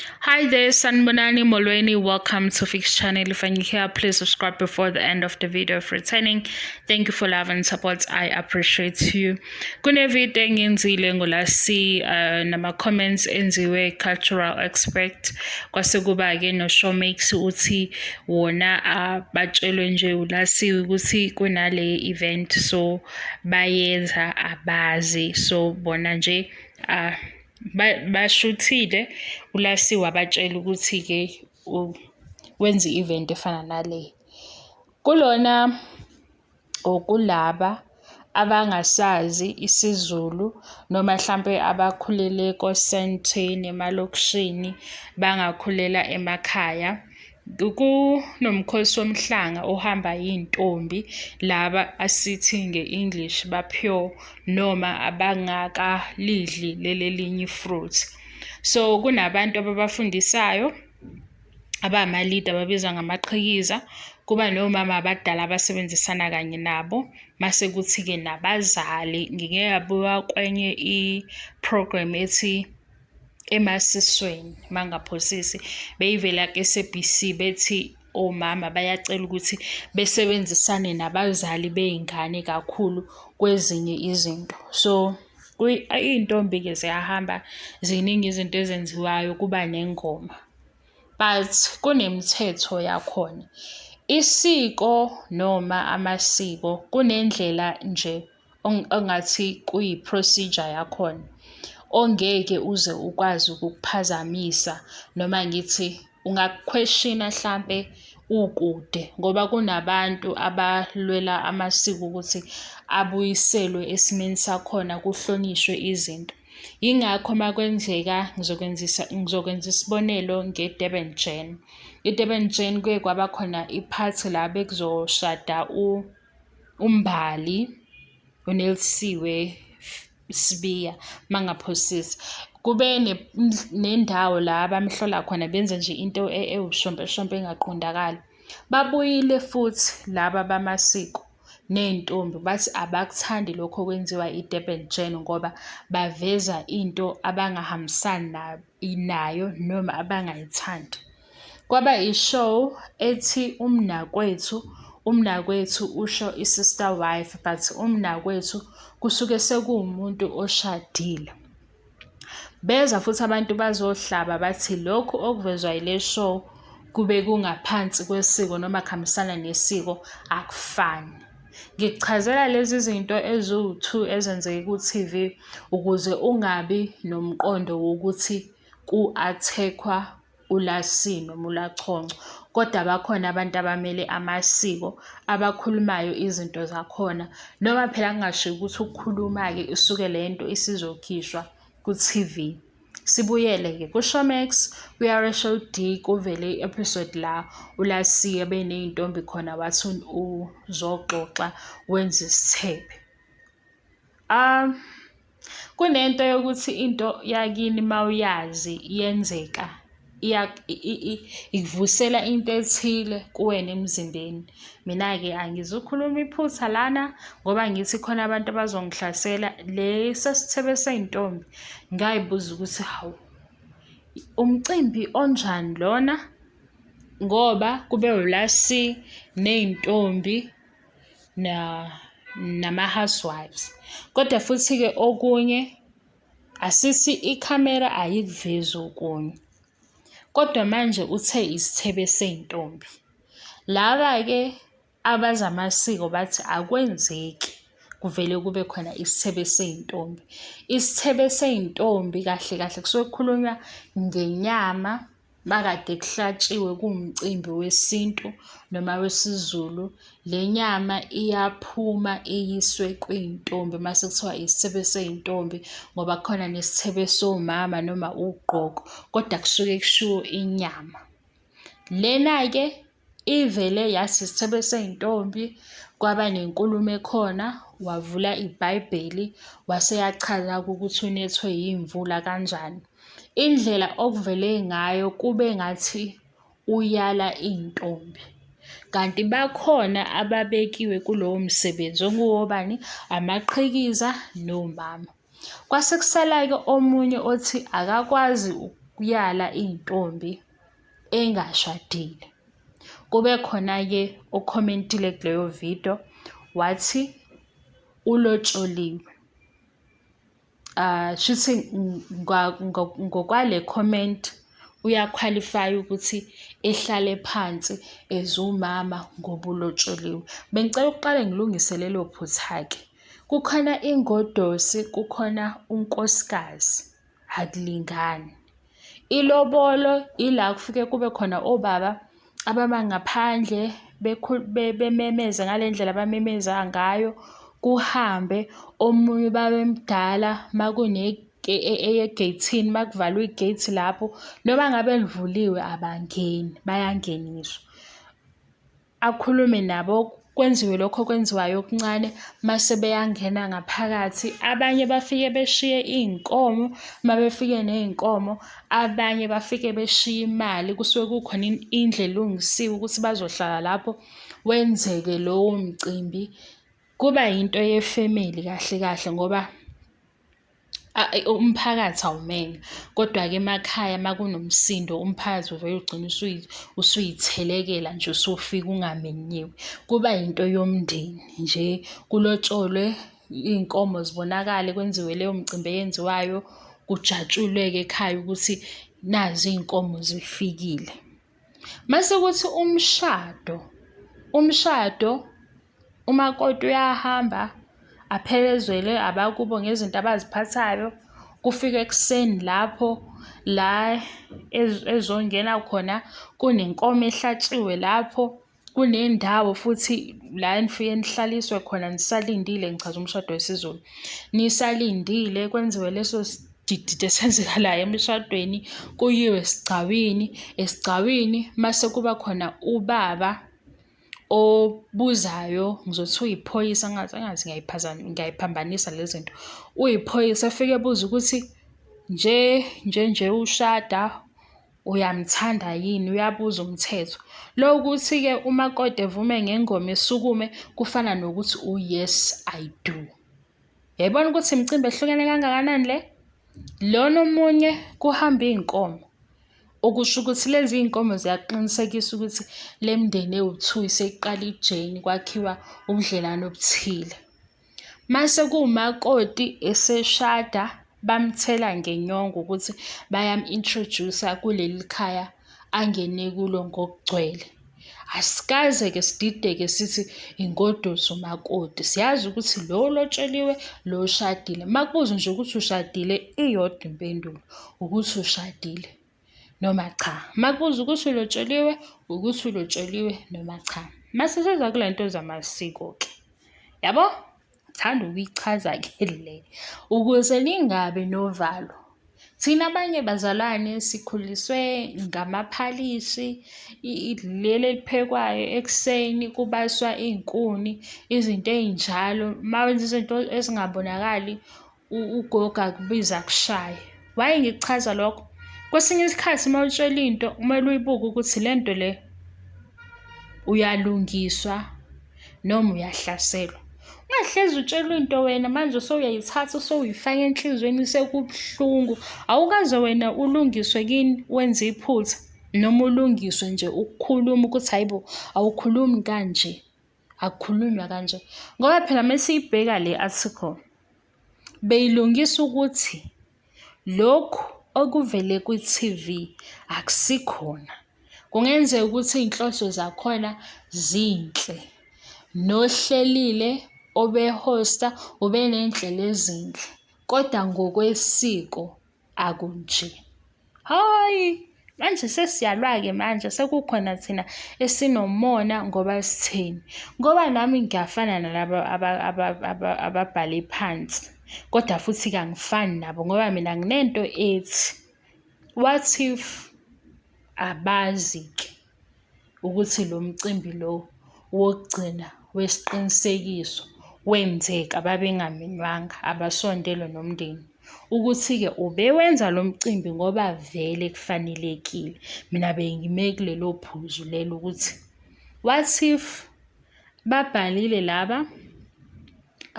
Hi there, Sanibonani Molweni. Welcome to Fix Channel. If you're here, please subscribe before the end of the video. If returning, thank you for love and support. I appreciate you. Kune video engiyenzile ngolasi nama comments enziwe cultural expert kwase kuba ke no Showmax uthi wona batshelwe nje ulasiwe ukuthi kunale event so bayenza abazi so bona nje bashuthile uLasi wabatshela ukuthi-ke wenza i-event efana nale. Kulona or kulaba abangasazi isiZulu noma hlampe abakhulele koSandton emalokishini bangakhulela emakhaya, kunomkhosi womhlanga ohamba iy'ntombi laba asithi nge-English ba-pure noma abangakalidli leli elinye i-fruit. So kunabantu ababafundisayo abama-leader ababizwa ngamaqhikiza, kuba nomama abadala abasebenzisana kanye nabo, mase kuthi-ke nabazali. Ngike ngabuka kwenye i-program ethi Emasisweni, uma ngingaphosisi, beyivela ku-S_A_B_C bethi omama bayacela ukuthi besebenzisane nabazali bey'ngane kakhulu kwezinye izinto. So, iy'ntombi-ke ziyahamba, ziningi izinto ezenziwayo, kuba nengoma. But kunemithetho yakhona. Isiko noma amasiko kunendlela nje ongathi kuyi-procedure yakhona ongeke uze ukwazi ukukuphazamisa noma ngithi ungaku-question-a hlampe ukude ngoba kunabantu abalwela amasiko ukuthi abuyiselwe esimeni sakhona kuhlonishwe izinto. Yingakho uma kwenzeka ngizokwenzisa ngizokwenza isibonelo nge-Durban Gen. I-Durban Gen kuye kwaba khona iphathi la bekuzoshada uMbali uNelisiwe Sibiya uma ngingaphosisi. Kube nendawo la abamhlola khona benze nje into ewushompeshompe engaqondakali. Babuyile futhi laba bamasiko ney'ntombi bathi abakuthandi lokhu okwenziwa i-Durban Gen ngoba baveza into abangahambisani nayo noma abangayithandi. Kwaba i-show ethi umnakwethu, umnakwethu usho i-sister wife but umnakwethu kusuke sekuwumuntu oshadile. Beza futhi abantu bazohlaba bathi lokhu okuvezwa yile show kube kungaphansi kwesiko noma kuhambisana nesiko akufani. Ngikuchazela lezi zinto eziwu-two ezenzeke ku-T_V ukuze ungabi nomqondo wokuthi ku-attack-wa uLasi noma uLaConco, kodwa bakhona abantu abamele amasiko abakhulumayo izinto zakhona. Noma phela kungashiwo ukuthi ukukhuluma-ke isuke le nto isizokhishwa ku-T_V. Sibuyele-ke ku-Showmax, kwi-R_H_O_D kuvele i-episode la uLasi ebeney'ntombi khona wathi uzoxoxa wenza isithebe. Kunento yokuthi into yakini mawuyazi iyenzeka ikuvusela into ethile kuwena emzimbeni. Mina-ke angizukhuluma iphutha lana ngoba ngithi khona abantu abazongihlasela. Lesa sithebe sey'ntombi ngay'buza ukuthi hawu, umcimbi onjani lona ngoba kube uLasi ney'ntombi nama-housewives. Kodwa futhi-ke okunye asithi ikhamera ayikuvezi okunye. Kodwa manje uthe isithebe sey'ntombi. Laba-ke abazamasiko bathi akwenzeki kuvele kube khona isithebe sey'ntombi. Isithebe sey'ntombi kahle kahle kusuke kukhulunywa ngenyama makade kuhlatshiwe kuwumcimbi wesintu noma wesiZulu, le nyama iyaphuma iyiswe kwiy'ntombi mase kuthiwa isithebe sey'ntombi ngoba kukhona nesithebe somama noma ugqoko, kodwa kusuke kushiwo inyama. Lena-ke ivele yathi isithebe sey'ntombi kwaba nenkulumo ekhona, wavula iBhayibheli wase eyachaza-ke ukuthi unethwe yimvula kanjani. Indlela okuvele ngayo kube ngathi uyala iy'ntombi. Kanti bakhona ababekiwe kulowo msebenzi okuwobani? Amaqhikiza nomama. Kwase kusala-ke omunye othi akakwazi yokuyala iy'ntombi engashadile. Kube khona-ke okhomentile kuleyo video wathi ulotsholiwe. Shuthi ngokwale comment uyakhwalifaya ukuthi ehlale phansi as umama ngoba ulotsholiwe. Bengicela ukuqale ngilungise lelo phutha-ke. Kukhona ingodosi, kukhona unkosikazi, akulingani. Ilobolo ila kufike kube khona obaba abama ngaphandle bememeze ngale ndlela abamemeza ngayo, kuhambe omunye ubaba emdala eyegeyithini uma kuvalwe i-gate lapho, noma ngabe livuliwe abangeni, bayangeniswa. Akhulume nabo kwenziwe lokho okwenziwayo okuncane mase beyangena ngaphakathi. Abanye bafike beshiye iy'nkomo, uma befike ney'nkomo, abanye bafike beshiye imali kusuke kukhona indlu elungisiwe ukuthi bazohlala lapho wenzeke lowo mcimbi. Kuba yinto yefemeli kahle kahle ngoba umphakathi awumenywa, kodwa-ke emakhaya uma kunomsindo umphakathi uvele ugcine usuyithelekela nje usufika ungamenyiwe. Kuba yinto yomndeni nje, kulotsholwe iy'nkomo zibonakale kwenziwe leyo micimbi eyenziwayo, kujatshulwe-ke ekhaya ukuthi nazi iy'nkomo zifikile. Mase kuthi umshado, umshado umakoti uyahamba aphelezelwe abakubo ngezinto abaziphathayo, kufike ekuseni lapho la ezongena khona kunenkomo ehlatshiwe lapho, kunendawo futhi la enifike nihlaliswe khona nisalindile, ngichaza umshado wesiZulu. Nisalindile kwenziwe leso sidididi esenzekalayo emshadweni, kuyiwe esigcawini, esigcawini mase kuba khona ubaba obuzayo, ngizothi uyiphoyisa engathi ngiyayiphambanisa le zinto. Uyiphoyisa efike ebuze ukuthi nje nje nje ushada uyamthanda yini, uyabuza umthetho. Lokuthi-ke umakoti evume ngengoma esukume kufana nokuthi u-yes I do. Uyayibona ukuthi imicimbi ehlukene kangakanani le? Lona omunye kuhamba iy'nkomo, okusho ukuthi lezi iy'nkomo ziyakuqinisekisa ukuthi le mndeni ewu-two seyiqala ijeni kwakhiwa ubudlelwane obuthile. Mase kuwumakoti eseshada bamthela ngenyongo ukuthi bayam-introduce-a kuleli khaya angene kulo ngokugcwele. Asikaze-ke sidideke sithi ingoduso umakoti, siyazi ukuthi lo olotsholiwe, lo oshadile. Uma kubuzwa nje ukuthi ushadile, iyodwa impendulo, ukuthi ushadile noma cha. Uma kubuzwa ukuthi ulotsholiwe, ukuthi ulotsholiwe noma cha. Mase siza kule nto zamasiko-ke, yabo? Ngithanda ukuyichaza-ke le, ukuze ningabi novalo. Thina abanye bazalwane sikhuliswe ngamaphalishi, leli eliphekwayo ekuseni kubaswa iy'nkuni, izinto ey'njalo. Uma wenza izinto ezingabonakali ugogo akubize akushaye. Why ngikuchaza lokho? Kwesinye isikhathi uma utshelwa into kumele uyibuke ukuthi le nto le uyalungiswa noma uyahlaselwa. Ungahlezi utshelwa into wena manje usuyayithatha usuyifaka enhliziyweni sekubuhlungu. Awukaze wena ulungiswe kini wenze iphutha noma ulungiswe nje ukukhuluma ukuthi hhayi bo awukhulumi kanje, akukhulunywa kanje. Ngoba phela mesiyibheka le article beyilungisa ukuthi lokhu okuvele kwi-T_V akusikhona. Kungenzeka ukuthi iy'nhloso zakhona zinhle, nohlelile obehosta ubeney'nhlelo ezinhle, kodwa ngokwesiko akunje. Hhayi, manje sesiyalwa-ke manje sekukhona thina esinomona ngoba sitheni? Ngoba nami ngiyafana nalaba ababhale phansi, kodwa futhi-ke angifani nabo ngoba mina nginento ethi, what if abazi-ke ukuthi lo mcimbi lo wokugcina wesiqinisekiso wenzeka babengamenywanga abasondele nomndeni. Ukuthi-ke ubewenza lo mcimbi ngoba vele kufanelekile. Mina bengime kulelo phuzu lelo ukuthi what if babhalile laba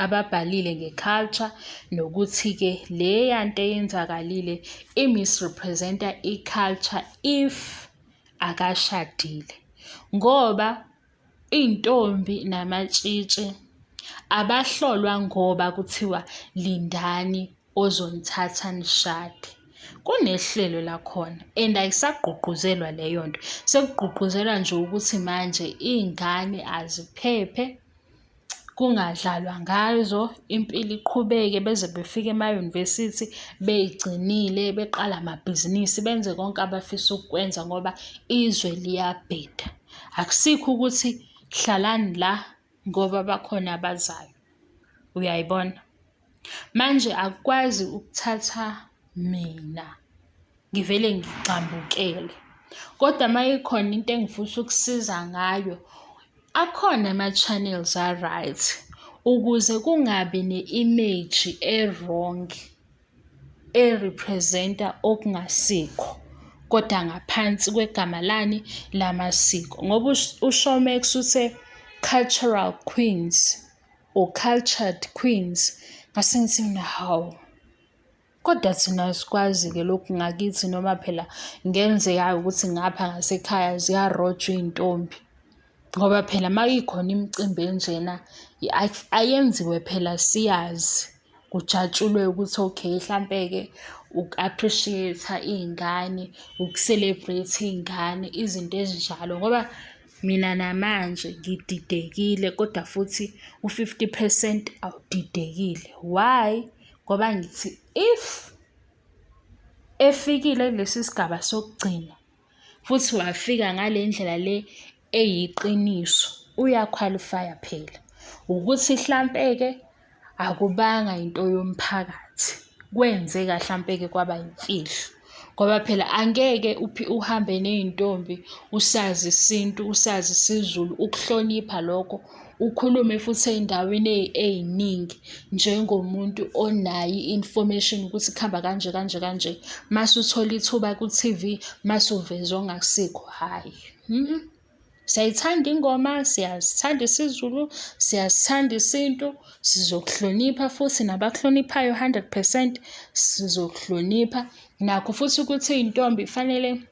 Ababhalile nge-culture nokuthi-ke leya nto eyenzakalile i-misrepresent-a i-culture if akashadile. Ngoba iy'ntombi namatshitshi abahlolwa ngoba kuthiwa lindani ozonithatha nishade. Kunehlelo lakhona and ayisagqugquzelwa leyo nto. Sekugqugquzelwa nje ukuthi manje iy'ngane aziphephe, kungadlalwa ngazo, impilo iqhubeke beze befike emayunivesithi bey'gcinile, beqale amabhizinisi, benze konke abafisa ukukwenza ngoba izwe liyabheda. Akusikho ukuthi hlalani la ngoba bakhona abazayo, uyayibona? Manje akukwazi ukuthatha mina ngivele ngigxambukele, kodwa uma ikhona into engifisa ukusiza ngayo, akhona ama-channels a-right ukuze kungabi ne-image e-wrong e-represent-a okungasikho, kodwa ngaphansi kwegama lani, lamasiko. Ngoba uShowmax uthe cultural queens or cultured queens, ngase ngithi mina hawu, kodwa thina asikwazi-ke lokhu ngakithi noma phela kungenzeka-ke ukuthi ngapha ngasekhaya ziyarojwa iy'ntombi. Ngoba phela uma ikhona imicimbi enjena ayenziwe phela siyazi, kujatshulwe ukuthi okay hlampe-ke uku-appreciate-a iy'ngane, uku-celebrate iy'ngane, izinto ezinjalo. Ngoba mina namanje ngididekile kodwa futhi u-50 percent awudidekile. Why? Ngoba ngithi if efikile kulesi sigaba sokugcina futhi wafika ngale ndlela le eyiqiniso, uya-qualify-a phela. Ukuthi hlampe-ke akubanga into yomphakathi, kwenzeka hlampe-ke kwaba imfihlo. Ngoba phela angeke uhambe ney'ntombi usazi isintu, usazi isiZulu, ukuhlonipha lokho, ukhulume futhi ey'ndaweni ey'ningi njengomuntu onayo i-information ukuthi kuhamba kanje kanje kanje. Mase uthola ithuba ku-T_V, mase uveza okungasikho, hhayi . Siyayithanda ingoma, siyasithanda isiZulu, siyasithanda isintu, sizokuhlonipha futhi nabakuhloniphayo 100% sizokuhlonipha. Nakho futhi ukuthi iy'ntombi kufanele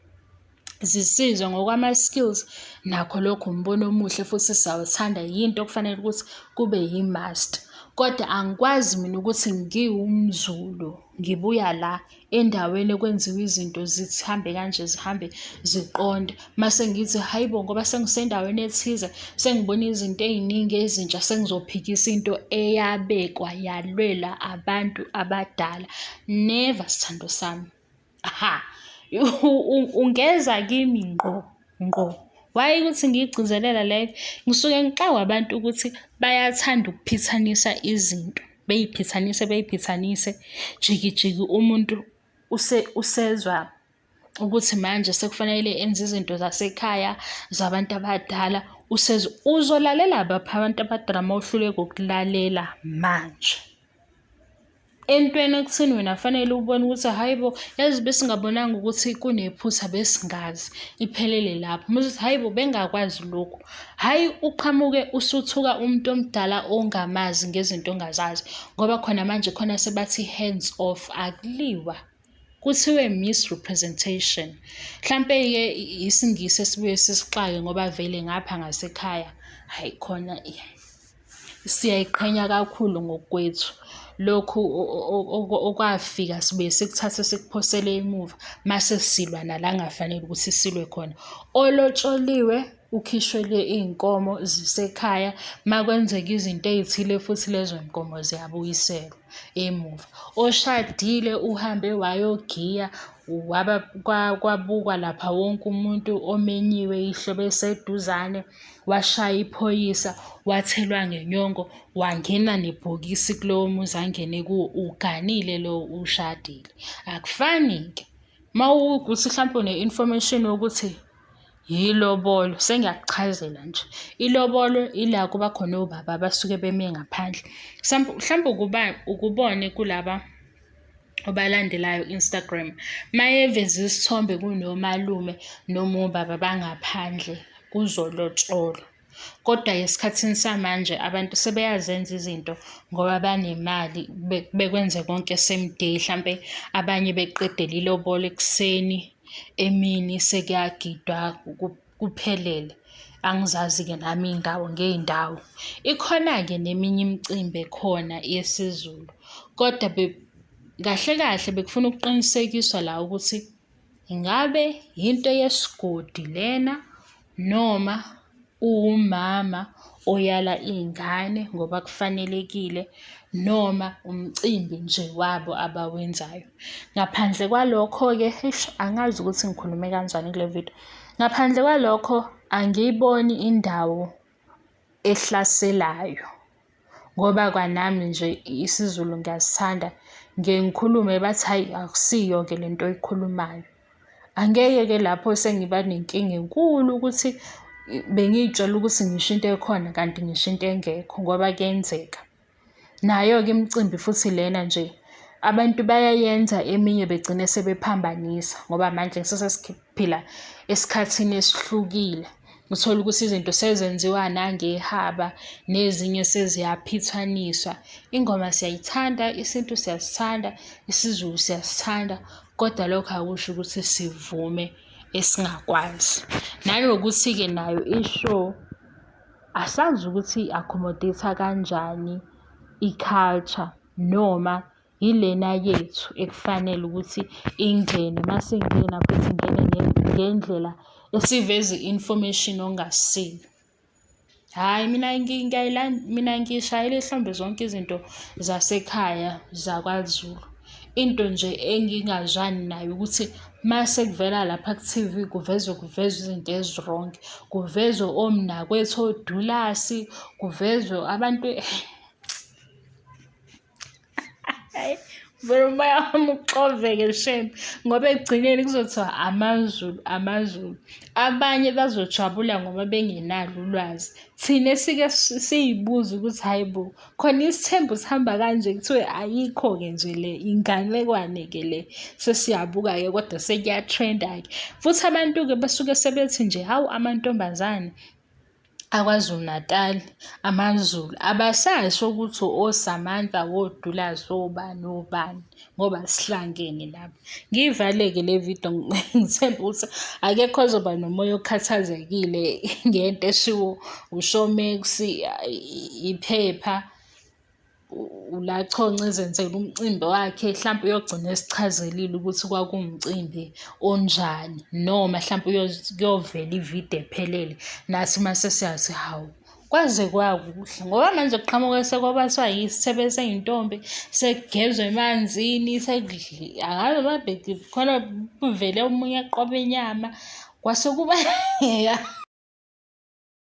zisizwe ngokwama-skills, nakho lokho umbono omuhle futhi siyawuthanda, yinto okufanele ukuthi kube yi-must. Kodwa angikwazi mina ukuthi ngiwumZulu ngibuya la endaweni ekwenziwa izinto zihambe kanje zihambe ziqonde, mase ngithi hhayi bo ngoba sengisendaweni ethize sengibona izinto ey'ningi ezintsha sengizophikisa into eyabekwa yalwelwa abantu abadala. Never sithando sami. Ha, ungeza kimi ngqo ngqo. Why ukuthi ngiyigcizelela leyo? Ngisuke ngixakwa abantu ukuthi bayathanda ukuphithanisa izinto, beyiphithanise beyiphithanise, jiki jiki umuntu usezwa ukuthi manje sekufanele enze izinto zasekhaya zabantu abadala, usezwa. Uzolalela baphi abantu abadala uma uhluleka ukulalela manje? Entweni ekutheni wena fanele ubone ukuthi hhayi bo, yazi besingabonanga ukuthi kunephutha besingazi, iphelele lapho. Uma uzothi hhayi bo bengakwazi lokhu, hhayi uqhamuke usuthuka umuntu omdala ongamazi ngezinto ongazazi, ngoba khona manje khona sebathi hands off, akuliwa. Kuthiwe misrepresentation. Hlampe-ke isiNgisi esibuye sisixake ngoba vele ngapha ngasekhaya, hhayi khona siyayiqhenya kakhulu ngokwethu. Lokhu okwafika sibuye sikuthathe sikuphosele emuva mase silwa nala kungafanele ukuthi silwe khona. Olotsholiwe ukhishwelwe iy'nkomo zisekhaya, makwenzeka izinto ey'thile futhi lezo y'nkomo ziyabuyiselwa emuva. Oshadile uhambe wayogiya waba kwabukwa lapha wonke umuntu omenyiwe iy'hlobo ey'seduzane, washaya iphoyisa, wathelwa ngenyongo, wangena nebhokisi kulowo muzi angene kuwo, uganile lowo ushadile. Akufani-ke uma kuwukuthi hlampe une-information yokuthi yilobolo, sengiyakuchazela nje. Ilobolo ila kuba khona obaba abasuke beme ngaphandle. Mhlawumbe ukubone kulaba obalandelayo ku-Instagram, mayeveza isithombe kunomalume noma obaba bangaphandle kuzolotsholwa. Kodwa esikhathini samanje abantu sebeyazenza izinto ngoba banemali, bekwenze konke same day, hlampe abanye beqedele ilobolo ekuseni, emini sekuyagidwa kuphelele. Angizazi-ke nami iy'ndawo ngey'ndawo. Ikhona-ke neminye imicimbi ekhona yesiZulu, kodwa kahle kahle bekufuna ukuqinisekiswa la ukuthi ingabe yinto yesigodi lena noma uwumama oyala iy'ngane ngoba kufanelekile, noma umcimbi nje wabo abawenzayo. Ngaphandle kwalokho-ke, eish angazi ukuthi ngikhulume kanjani kule video. Ngaphandle kwalokho, angiyiboni indawo ehlaselayo, ngoba kwanami nje isiZulu ngiyasithanda, ngiye ngikhulume bathi hhayi akusiyo-ke le nto oyikhulumayo. Angeke-ke lapho sengiba nenkinga enkulu ukuthi bengiy'tshela ukuthi ngisho into ekhona kanti ngisho into engekho ngoba kuyenzeka. Nayo-ke imicimbi futhi lena nje abantu bayayenza eminye begcine sebephambanisa ngoba manje sesiphila esikhathini esihlukile. Uthole ukuthi izinto sezenziwa nangehaba nezinye seziyaphithaniswa. Ingoma siyayithanda, isintu siyasithanda, isiZulu siyasithanda, kodwa lokho akusho ukuthi sivume esingakwazi. Nanokuthi-ke nayo i-show asazi ukuthi i-accommodate-a kanjani i-culture noma ilena yethu ekufanele ukuthi ingene, mase ingena futhi ingene ngendlela esiveza i-information ongasiyo. Hhayi mina mina ngiyishayela ihlombe zonke izinto zasekhaya zakwaZulu. Into nje engingazwani nayo ukuthi mase kuvela lapha ku-T_V kuvezwe kuvezwe izinto ezi-wrong, kuvezwe omnakwethu oDulasi, kuvezwe abantu Hhayi, vele umoya wami uxoveke shame, ngoba ekugcineni kuzothiwa amaZulu, amaZulu. Abanye bazojabula ngoba bengenalo ulwazi. Thina esike siy'buze ukuthi hhayi bo, khona isithembu sihamba kanje kuthiwe ayikho-ke nje le, inganekwane-ke le. Sesiyabuka-ke kodwa sekuya-trend-a-ke. Futhi abantu-ke basuke sebethi nje, hawu amantombazane aKwaZulu Natal, amaZulu, abasasho ukuthi oSamantha, woDulasi, obani obani, ngoba sihlangene lapha. Ngiyivale-ke le video ngithemba ukuthi akekho ozoba nomoya okhathazekile ngento eshiwo uShowmax, iphepha. uLaConco ezenzela umcimbi wakhe, hlampe uyogcina esichazelile ukuthi kwakuwumcimbi onjani, noma hlampe kuyovela ividiyo ephelele, nathi mase siyazi hawu, kwaze kwakuhle. Ngoba manje kuqhamuka sekwabaswa isithebe sey'ntombi, sekugezwa emanzini, angazi noma khona kuvele omunye eqoba inyama, kwase kuba .